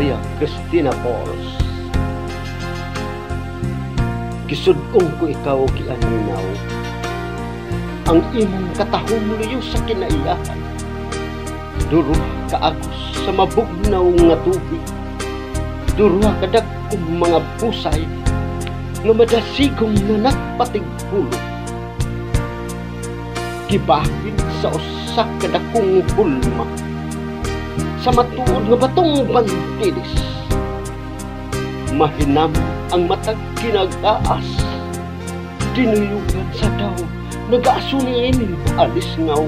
Maria Cristina Pauls, gisud-ong ko ikaw gianinaw. Ang imong katahom luyo sa kinaiyahan. Duruha kaagos sa mabugnaw nga tubig. Duruha kadag-kong mga busay nga madasigong na nagpatigpulog. Gibahin sa usa ka dakong hulma sa matuod nga batong bantilis. Mahinam ang matag kinag-aas, dinuyugan sa daw nagaasuni ining alis ngaw.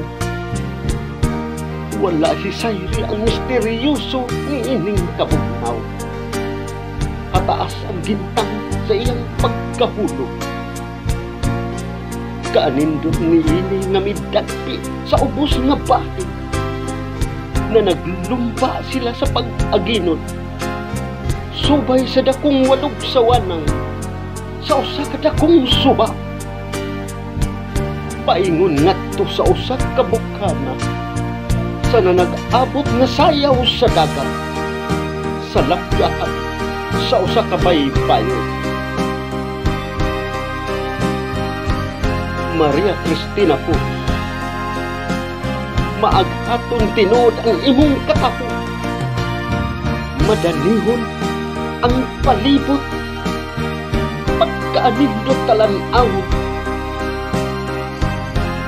Wala si Sayri ang misteryoso ni ining kabugnaw. Hataas ang gintang sa iyang pagkahulog. Kaanindot ni ini nga midagpi sa ubos nga bahin na naglumpa sila sa pag-aginod. Subay sa dakong walog sa wanang, sa usa ka dakong suba. Paingon ngadto sa usa ka bukana, sa nag-abot nga sayaw sa dagat, sa lapyahan sa usa ka baybayon. Maria Cristina Cruz, maaghaton tinuod ang imong katahom. Madanihon ang palibot, pagkaanindot talan-aw.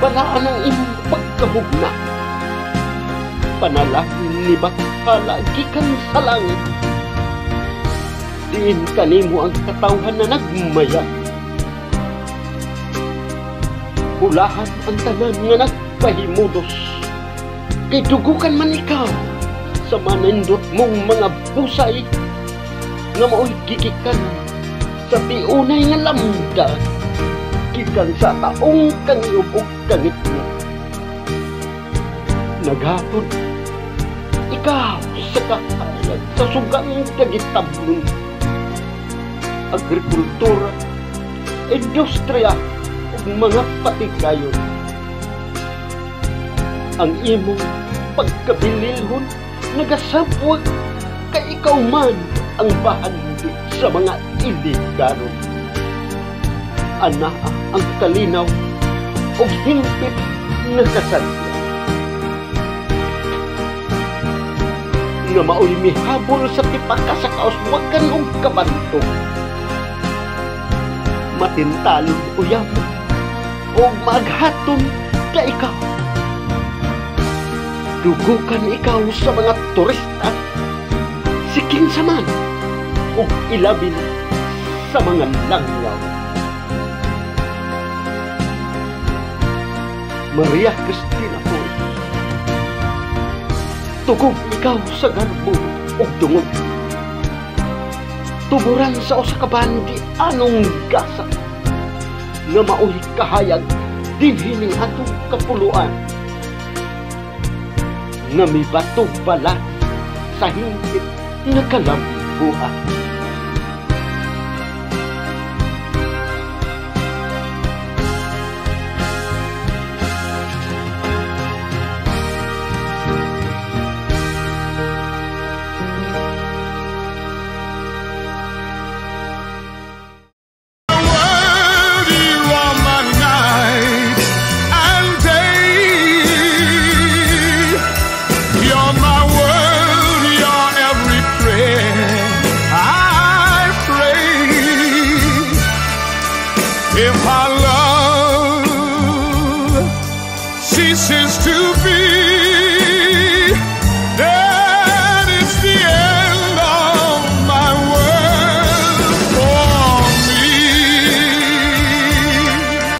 Balaan ang imong pagkahugna. Panalangin ni Bathala gikan sa langit. Diin kanimo ang katawhan na nagmaya. Hulahan ang tanan nga nagpahimulos. Kay dugukan man ikaw sa manindot mong mga busay nga mao'y gigikan sa tiunay nga lamda, gikan sa taong kangiyog ug kangitngit. Naghatod ikaw sa kahayag sa sugang kagitabnon, agrikultura, industriya ug mga patigayon. Ang imong pagkabililhon nagasabwag kay ikaw man ang bahandi sa mga iligaron. Anaa ang kalinaw ug hingpit nga kasadya nga maoy mihabol sa tipaka sa kauswagan ug kabantog. Matintalon uyab ug maaghaton ka ikaw. Dugukan ikaw sa mga turista, si kinsa man, ug ilabi na sa mga langyaw. Maria Cristina Cruz, tugog ikaw sa garbo ug dungog. Tuburan sa usa ka bandi anong gasa nga maoy kahayag dinhi ning atong kapuluan, nga mibato balat sa hingpit nga kalambuan. If our love ceases to be,